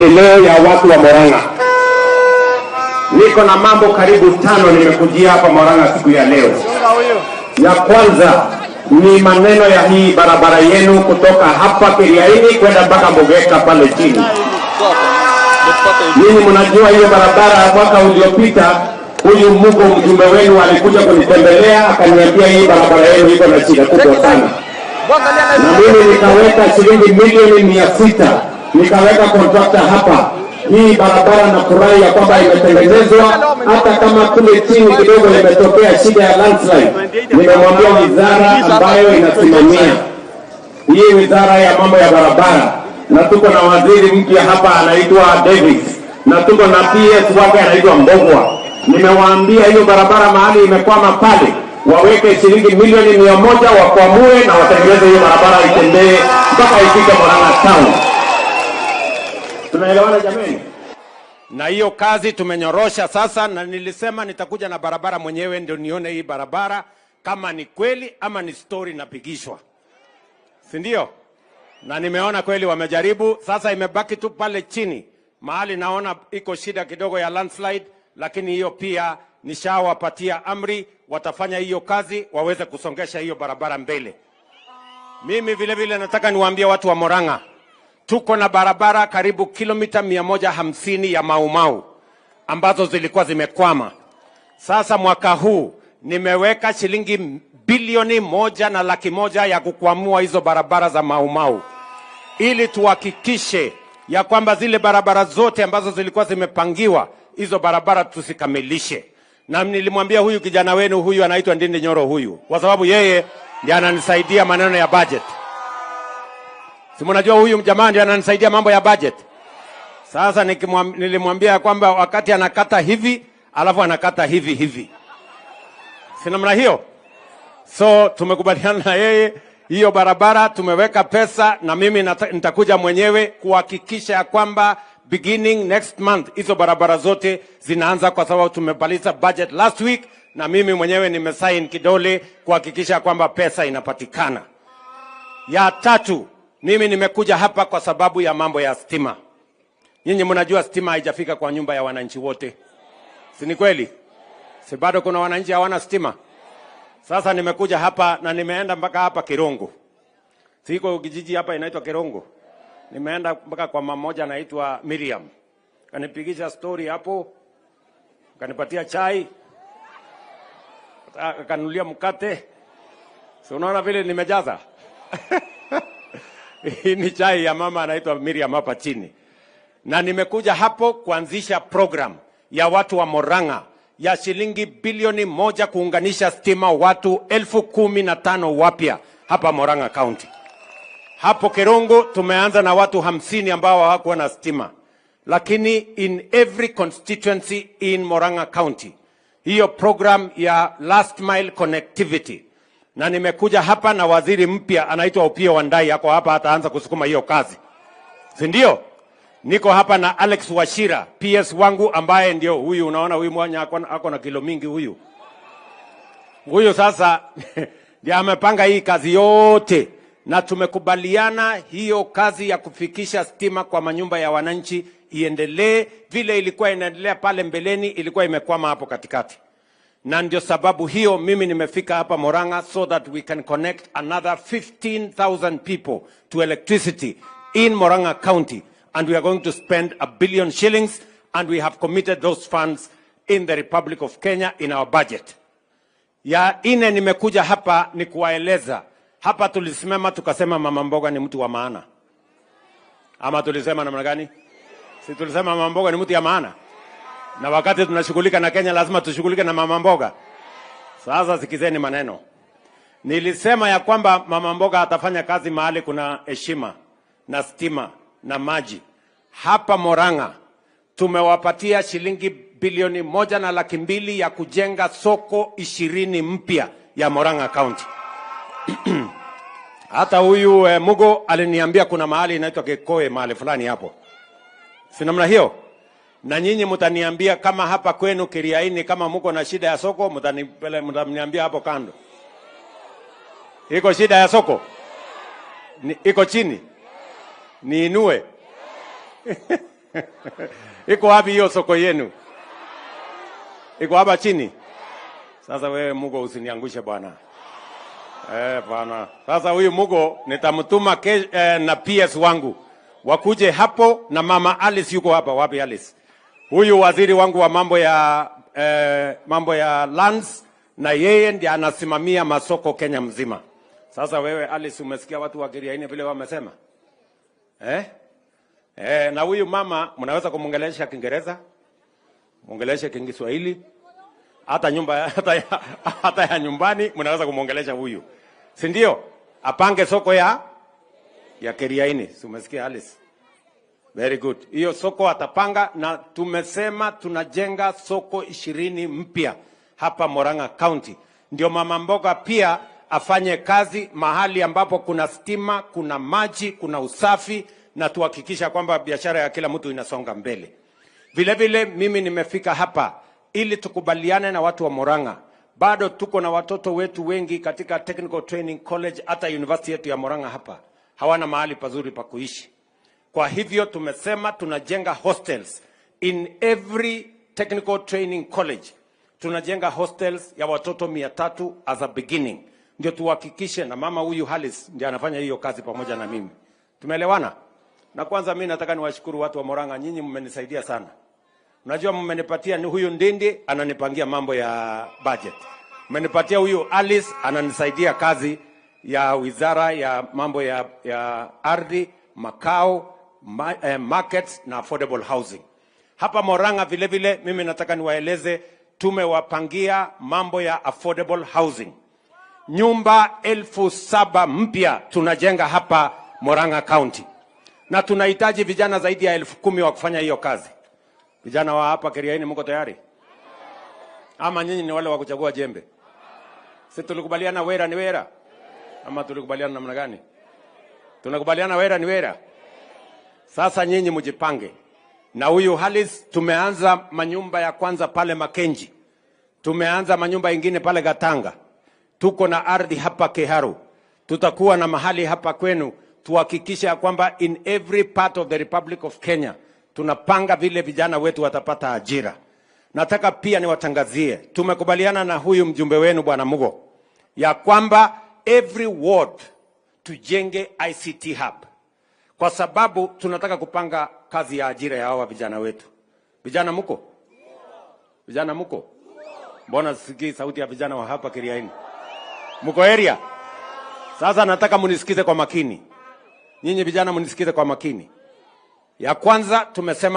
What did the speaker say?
Leo ya watu wa Murang'a. Niko na mambo karibu tano nimekujia hapa Murang'a siku ya leo. Ya kwanza ni maneno ya hii barabara yenu kutoka hapa Kiriaini kwenda mpaka Mbogeka pale chini. Ninyi mnajua hiyo barabara, mwaka uliopita huyu Mugo mjumbe wenu alikuja kunitembelea akaniambia hii barabara yenu iko na shida kubwa sana, na mimi nikaweka shilingi milioni 600 nikaweka kontrakta hapa. Hii barabara nafurahi ya kwamba imetengenezwa, hata kama kule chini kidogo imetokea shida ya landslide. Nimemwambia wizara ambayo inasimamia hii wizara ya mambo ya barabara, na tuko na waziri mpya hapa anaitwa Davis, na tuko na PS wake anaitwa Mbogwa. Nimewaambia hiyo barabara mahali imekwama pale waweke shilingi milioni 100 wakwamue na watengeneze hiyo barabara itembee mpaka ifike Murang'a town. Tunaelewana jameni? Na hiyo kazi tumenyorosha sasa, na nilisema nitakuja na barabara mwenyewe ndio nione hii barabara kama ni kweli ama ni story napigishwa, si ndio? Na nimeona kweli wamejaribu. Sasa imebaki tu pale chini mahali naona iko shida kidogo ya landslide, lakini hiyo pia nishawapatia amri, watafanya hiyo kazi waweze kusongesha hiyo barabara mbele. Mimi vile vile nataka niwaambie watu wa Murang'a, tuko na barabara karibu kilomita 150 ya Maumau ambazo zilikuwa zimekwama. Sasa mwaka huu nimeweka shilingi bilioni 1 na 100,000 ya kukwamua hizo barabara za Maumau ili tuhakikishe ya kwamba zile barabara zote ambazo zilikuwa zimepangiwa hizo barabara tusikamilishe. Na nilimwambia huyu kijana wenu huyu anaitwa Ndindi Nyoro huyu, kwa sababu yeye ndiye ananisaidia maneno ya budget. Si mnajua huyu jamaa ndiye ananisaidia mambo ya budget. Sasa nilimwambia kwamba wakati anakata hivi alafu anakata hivi hivi, si namna hiyo? So tumekubaliana na yeye hiyo barabara tumeweka pesa, na mimi nitakuja mwenyewe kuhakikisha ya kwamba beginning next month hizo barabara zote zinaanza, kwa sababu tumemaliza budget last week, na mimi mwenyewe nimesign kidole kuhakikisha kwamba pesa inapatikana. Ya tatu, mimi nimekuja hapa kwa sababu ya mambo ya stima. Nyinyi mnajua stima haijafika kwa nyumba ya wananchi wote, si ni kweli? Si bado kuna wananchi hawana stima? Sasa nimekuja hapa na nimeenda mpaka hapa Kirongo. Siko kijiji hapa inaitwa Kirongo. Nimeenda mpaka kwa mama mmoja anaitwa Miriam. Kanipigisha story hapo, kanipatia chai, akanunulia mkate. Si unaona vile nimejaza? Hii ni chai ya mama anaitwa Miriam hapa chini. Na nimekuja hapo kuanzisha program ya watu wa Murang'a ya shilingi bilioni 1 kuunganisha stima watu 15,000 wapya hapa Murang'a County. Hapo Kirongo tumeanza na watu 50 ambao hawakuwa na stima, lakini in every constituency in Murang'a County hiyo program ya last mile connectivity, na nimekuja hapa na waziri mpya anaitwa Opiyo Wandayi, ako hapa, ataanza kusukuma hiyo kazi, si ndio? Niko hapa na Alex Wachira, PS wangu ambaye ndio huyu, unaona huyu mwanya ako na kilo mingi huyu. Huyu sasa ndiye amepanga hii kazi yote, na tumekubaliana hiyo kazi ya kufikisha stima kwa manyumba ya wananchi iendelee vile ilikuwa inaendelea pale mbeleni, ilikuwa imekwama hapo katikati na ndio sababu hiyo mimi nimefika hapa Murang'a so that we can connect another 15,000 people to electricity in Murang'a County, and we are going to spend a billion shillings, and we have committed those funds in the Republic of Kenya in our budget. Ya ine nimekuja hapa ni kuwaeleza hapa, tulisimama tukasema mama mboga ni mtu wa maana, ama tulisema namna gani? Si tulisema mama mboga ni mtu ya maana? Na wakati tunashughulika na Kenya lazima tushughulike na mama mboga. Sasa sikizeni maneno. Nilisema ya kwamba mama mboga atafanya kazi mahali kuna heshima na stima na maji. Hapa Murang'a tumewapatia shilingi bilioni 1 na 200,000 ya kujenga soko 20 mpya ya Murang'a County. Hata huyu Mugo aliniambia kuna mahali inaitwa Kekoe mahali fulani hapo, si namna hiyo? Na nyinyi mtaniambia kama hapa kwenu Kiriaini kama muko na shida ya soko, mtaniambia hapo kando. Iko shida ya soko? Iko chini? Niinue? Iko wapi hiyo soko yenu? Iko hapa chini? Sasa wewe Mugo usiniangushe bwana. Bwana. Sasa huyu Mugo nitamtuma na PS wangu wakuje hapo, na mama Alice yuko hapa. Wapi Alice? Huyu waziri wangu wa mambo ya lands, na yeye ndiye anasimamia masoko Kenya mzima. Sasa wewe Alice, umesikia watu wa Kiriaini vile wamesema? Eh? Na huyu mama mnaweza kumwongelesha Kiingereza, mwongeleshe Kiswahili, hata nyumba hata ya nyumbani mnaweza kumwongelesha huyu, si ndio? Apange soko ya Kiriaini. Si umesikia Alice? Very good. Hiyo soko atapanga, na tumesema tunajenga soko 20 mpya hapa Murang'a County, ndio mama mboga pia afanye kazi mahali ambapo kuna stima, kuna maji, kuna usafi, na tuhakikisha kwamba biashara ya kila mtu inasonga mbele. Vile vile mimi nimefika hapa ili tukubaliane na watu wa Murang'a. Bado tuko na watoto wetu wengi katika Technical Training College, hata university yetu ya Murang'a hapa hawana mahali pazuri pa kuishi. Kwa hivyo tumesema tunajenga hostels in every technical training college. Tunajenga hostels ya watoto 300 as a beginning, ndio tuhakikishe, na mama huyu Alice ndiye anafanya hiyo kazi pamoja na mimi. Tumeelewana? Na kwanza mimi nataka niwashukuru watu wa Murang'a, nyinyi mmenisaidia sana. Unajua mmenipatia ni huyu Ndindi ananipangia mambo ya budget. Mmenipatia huyu Alice ananisaidia kazi ya wizara ya mambo ya ardhi, makao, markets na affordable housing. Hapa Murang'a vile vile mimi nataka niwaeleze tumewapangia mambo ya affordable housing. Nyumba 7,000 mpya tunajenga hapa Murang'a County, na tunahitaji vijana zaidi ya 10,000 wa kufanya hiyo kazi. Vijana wa hapa Kiriaini, mko tayari? Ama nyinyi ni wale wa kuchagua jembe? Si tulikubaliana wera ni wera? Ama tulikubaliana namna gani? Tunakubaliana wera ni wera? Sasa nyinyi mjipange. Na huyu Alice, tumeanza manyumba ya kwanza pale Makenji. Tumeanza manyumba ingine pale Gatanga. Tuko na ardhi hapa Kiharu. Tutakuwa na mahali hapa kwenu, tuhakikishe ya kwamba in every part of the Republic of Kenya tunapanga vile vijana wetu watapata ajira. Nataka pia niwatangazie, tumekubaliana na huyu mjumbe wenu Bwana Mugo ya kwamba every ward tujenge ICT hub, kwa sababu tunataka kupanga kazi ya ajira ya hawa vijana wetu. Vijana muko? Vijana muko? Mbona sisikii sauti ya vijana wa hapa Kiriaini? Muko area? Sasa nataka munisikize kwa makini. Nyinyi vijana munisikize kwa makini. Ya kwanza tumesema